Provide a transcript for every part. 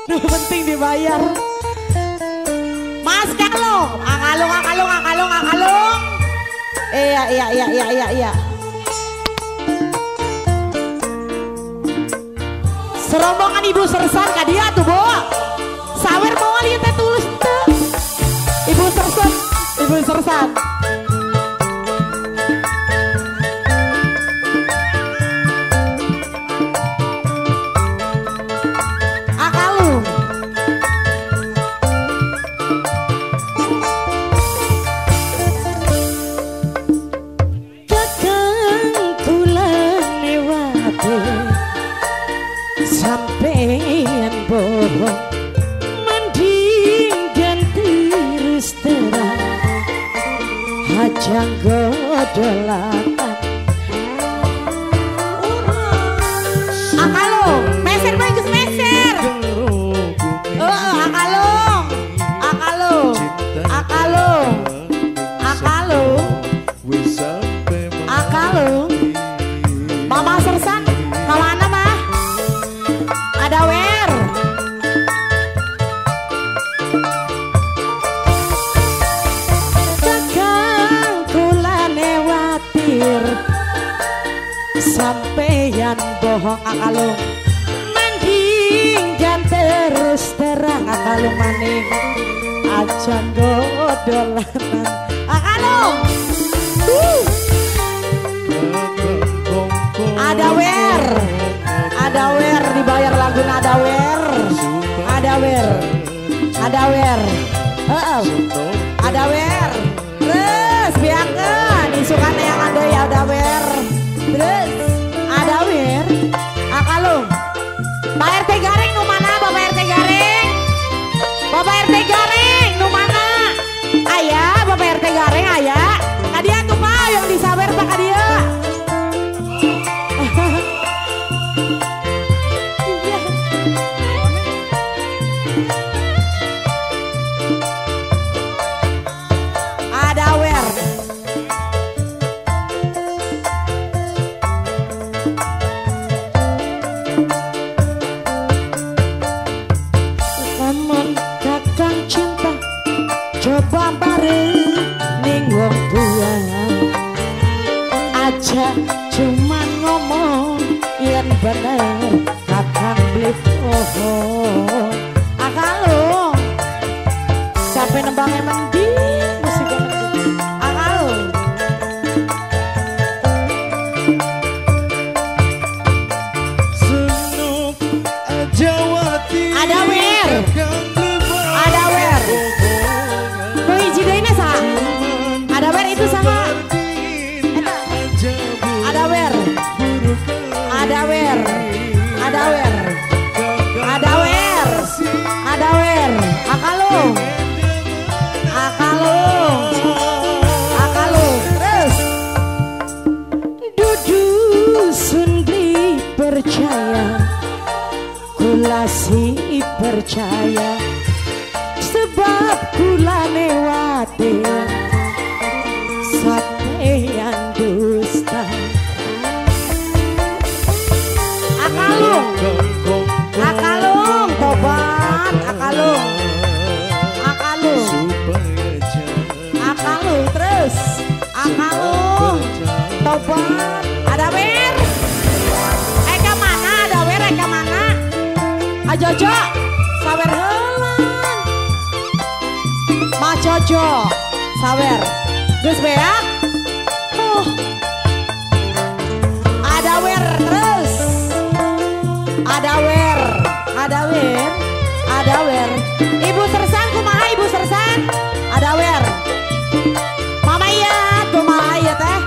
Nu penting dibayar. Mas Kalung, akalung akalung akalung akalung. Iya iya iya iya iya iya. Serombongan Ibu Sersan kadia tuh, Bu. Sawer mau lihat teh tulus teu. Ibu Sersan, Ibu Sersan. Akalung. Kakang kula newate sampeyan bohong mending ganti terus terang hajang godolatan. Akalung, meser bae geus meser. Heeh, akalung. Akalung. Akalung. Akalung. Akalung. Mama Sersan, kamana mah? Ada wer. Kakang kula newatir sampeyan bohong akalung mending jan terus terang akalung maning aja godolanan akalung. Ada wer, ada wer dibayar lagu ada wer, ada wer, ada wer, ada wer. Terus biarkan isukan yang ada ya ada wer. Terus ada wer, akalung. Pak RT Garing nu mana? Bapak RT Garing, Bapak RT Garing nu mana? Ayah, Bapak RT Garing ayah. Kadia tuh Pak yang disawer Pak kadia. Ada wer. Lamun kakang cinta coba bareng ning wong tua aja cuman ngomong yen bener kakang beli bohong. Akalung sampai nembangnya mending musiknya mending. Akalung. Senuk aja wati. Ada wer. Ada wer. Nu hiji deui na saha? Ada wer itu saha? Eta. Ada wer. Ada wer. Ada wer. Ada wer. Ada wer. Akalung. Akalung. Akalung. Terus. Dudu sundi percaya kula si percaya sebab kula newate sampeyan dusta. Akalung. Akalung tobat akalung. Akalung. Akalung terus. Akalung tobat. Ada wer. Eka mana? Ada wer eka mana? Ajojo sawer heulan. Ma Jojo sawer. Geus beak. Oh. Ada wer terus. Ada wer, ada wer, ada wer. Ibu Sersan kumaha Ibu Sersan? Ada wer. Mama iya, kumaha ieu teh?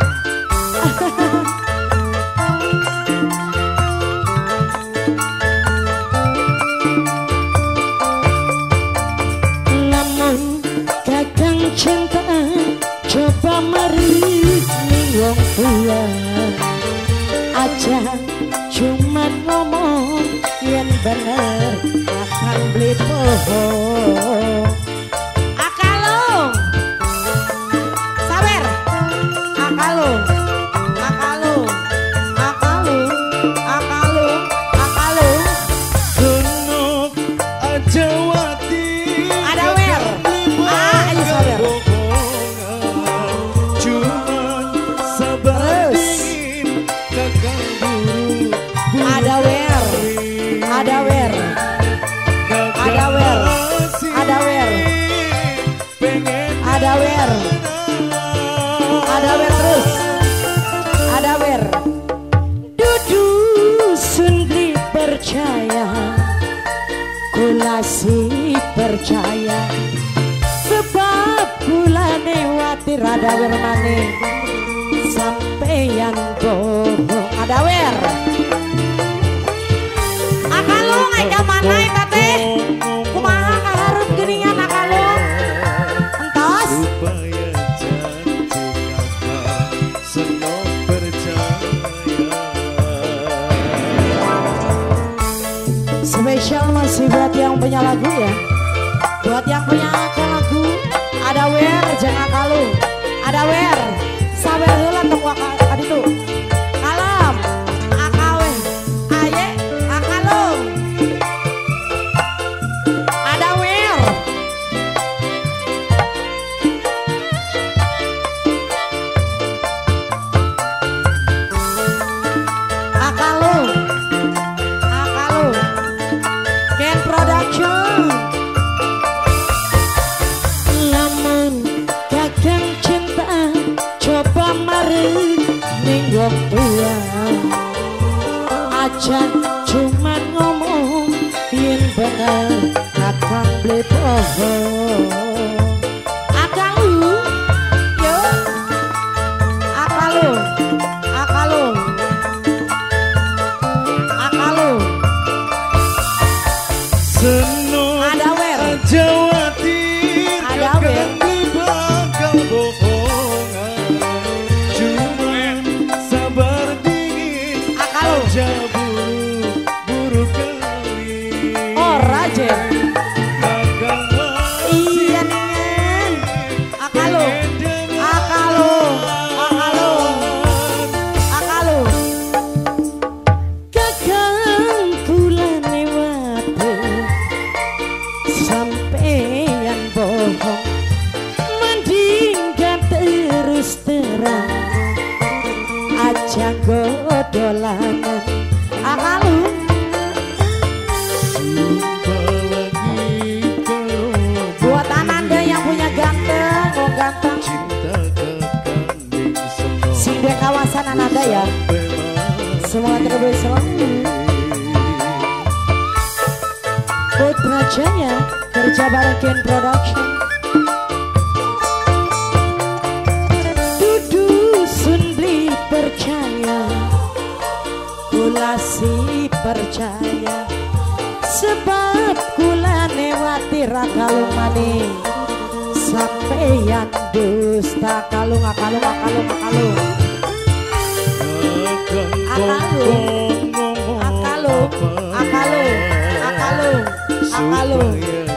Lamun kakang cinta coba mari ning wong tua aja cuman ngomong yen bener akan beli bohong. Akalung. Sawer. Akalung. Akalung. Akalung. Akalung. Akalung. Senuk Aja watir. Ada wer. Ah, ayo sabar. Cuman sabar dingin kakang buru. Ada wer. Ada wer. Ada wer. Ada wer. Ada wer. Ada wer terus. Ada wer. Dudu sun beli percaya. Kula si percaya. Sebab kula newatir ada wer maning. Sampeyan bohong. Ada wer. Akalung aja mana eta teh? Kumaha kaharep geuningan akalung? Entos. Supaya janji kakak senang percaya. Spesial masih buat yang punya lagu ya. Buat yang punya lagu ada wer jangan kalung. Ada wer. Sawer heula tong waka ditu. Kalem. Akawe. Aye akalung. Ada wer. Akalung. Akalung. Ken Production. Lamun kakang cinta coba mari ning wong tua. Aja cuman ngomong yen bener kakang beli bohong. Akalung, yo. Akalung, akalung, akalung. Senang Ada wer. aja watir Ada wer. kakang beli bakal bohongan. Cuman sabar dingin Akalung. aja buru-buru kawin. Ora je. Kakang masih Iya ningen. Akalung. pengen dengar. Akalung. Akalung. Akalung. Kakang kula newate sampeyan bohong. Mending terus terang aja godolanan. Akalung. Sumpah lagi kalau Buat ananda yang punya ganteng, oh ganteng. cinta kakang ning senang Sing di kawasan ananda ya. sampai mati. Semoga terbaik selalu. Putra Jaya kerja bareng Ken Production. Dudu sun beli percaya, kula si percaya. Sebab kula newati rakalung maning. Sampeyan dusta kalung akalung akalung akalung. Kakang Akalung. ngomong Akalung, apa akalung, akalung, akalung. supaya